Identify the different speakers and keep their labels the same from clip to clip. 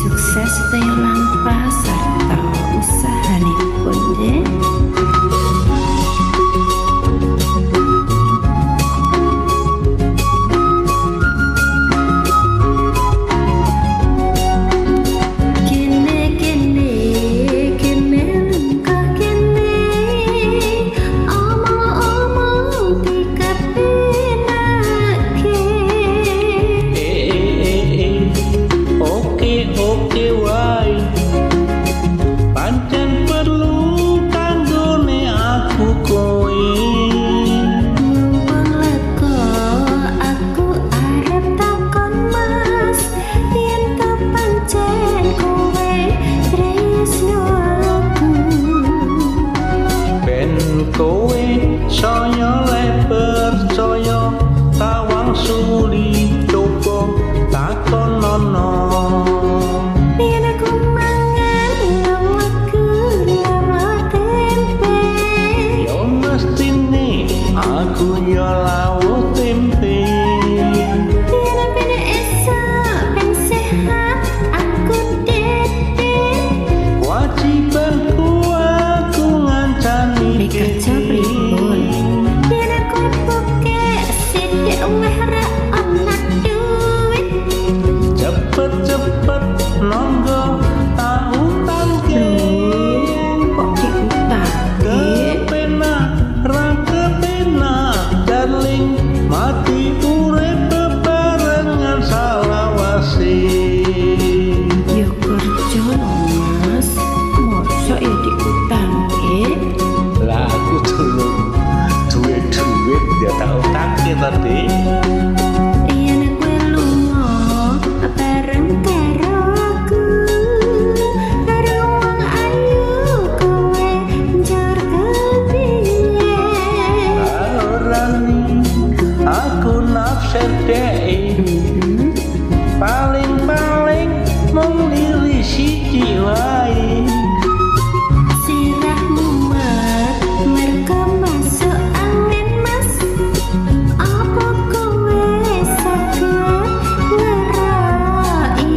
Speaker 1: Sukses sedaya lampah sarta usahanipun nggih. Kene kene kene lengkah kene, omong-omong dikepenake.
Speaker 2: Eh eh eh, oke oke wae. Pancen perlu kanggone aku kowe.
Speaker 1: Mumpung lega aku arep takon Mas, yen to pancen kowe tresno aku.
Speaker 2: Ben kowe saya leh percaya, tawang suli coba takonono.
Speaker 1: Yen aku mangan lawakku lawak tempe.
Speaker 2: Ya mestine aku yo lawuh tempe.
Speaker 1: Yen ben esuk ben sehat aku dede.
Speaker 2: Kewajibanku aku ngancani.
Speaker 1: Kerja pripun? Yen aku buke sithik weh ra ana duit.
Speaker 2: Cepet-cepet nonggo tak utangke.
Speaker 1: Kok diutangke?
Speaker 2: Kepenak ra kepenak darling, mati urip bebarengan salawase.
Speaker 1: Ya kerja lho Mas, mosok ya diutangke?
Speaker 2: Lah aku durung duwe duit ya tak utangke tadi.
Speaker 1: Yen kowe lunga bareng karo aku, karo wong ayu kowe njur kepiye?
Speaker 2: Ora ni aku nafsir dhek, paling-paling mung lili siji wae.
Speaker 1: Sirah mumet mergo masuk angin Mas, apa kowe saged ngerai?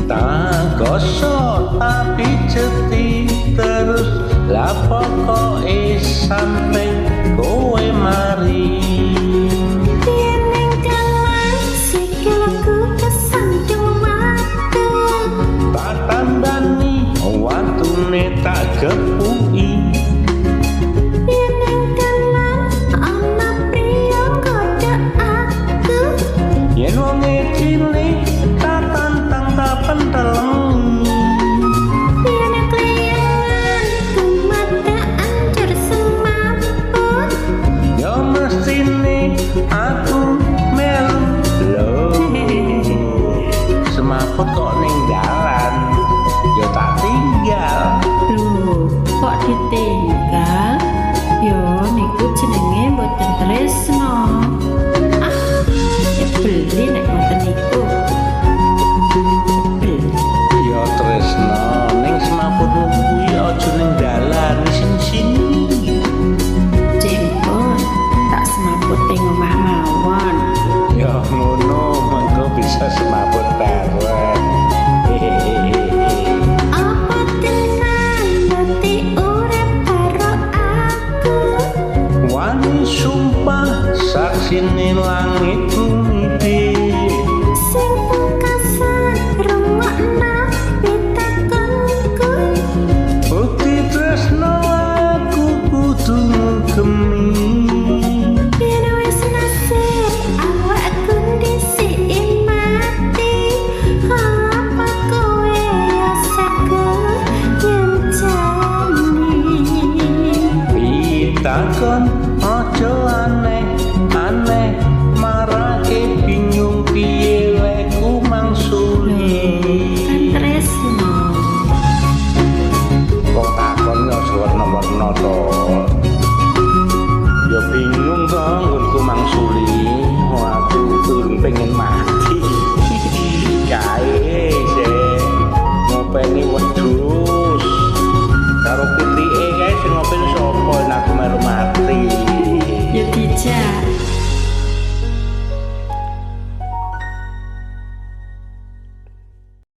Speaker 2: Tak gosok tapi pijeti terus, lah pokoke sampe kowe mari.
Speaker 1: Yen ning dalan sikilku kesandung watu,
Speaker 2: Tak tambani watune tak gepuki.
Speaker 1: Yen ning dalan ana priya nggodha aku,
Speaker 2: Yen wonge cilik tak tantang tak penteleng.
Speaker 1: Yen kliyengan tumata ancur semaput.
Speaker 2: Ya mestine aku melu lho. Semaput kok ning dalan ya tak tinggal.
Speaker 1: Lho, kok ditinggal? Yo niku jenenge mboten tresno. Ah, nyebelin nek ngoten niku. Nyebel.
Speaker 2: Ya tresno ning semaputmu kuwi aja ning dalan, sini-sini.
Speaker 1: Jempol, tak semaput ing omah mawon.
Speaker 2: Ya ngono mengko bisa semaput bareng. Hehehe.
Speaker 1: Apa tenan mati urip karo aku?
Speaker 2: Wani sumpah saksine langit bumi.
Speaker 1: Sing pungkasan rungokno pitakonku.
Speaker 2: Bukti tresno aku kudu ngugemi.
Speaker 1: Yen wis nasib awakku dhisik mati, apa kowe ya saged nyencani?
Speaker 2: Pitakon aja aneh aneh, marake bingung piye leku mangsuli.
Speaker 1: Kan tresno.
Speaker 2: Kok takon aja werna-werna to. Ya bingung to nggonku mangsuli. Wong aku durung pengen mati. Kae sik ngopeni wekdal.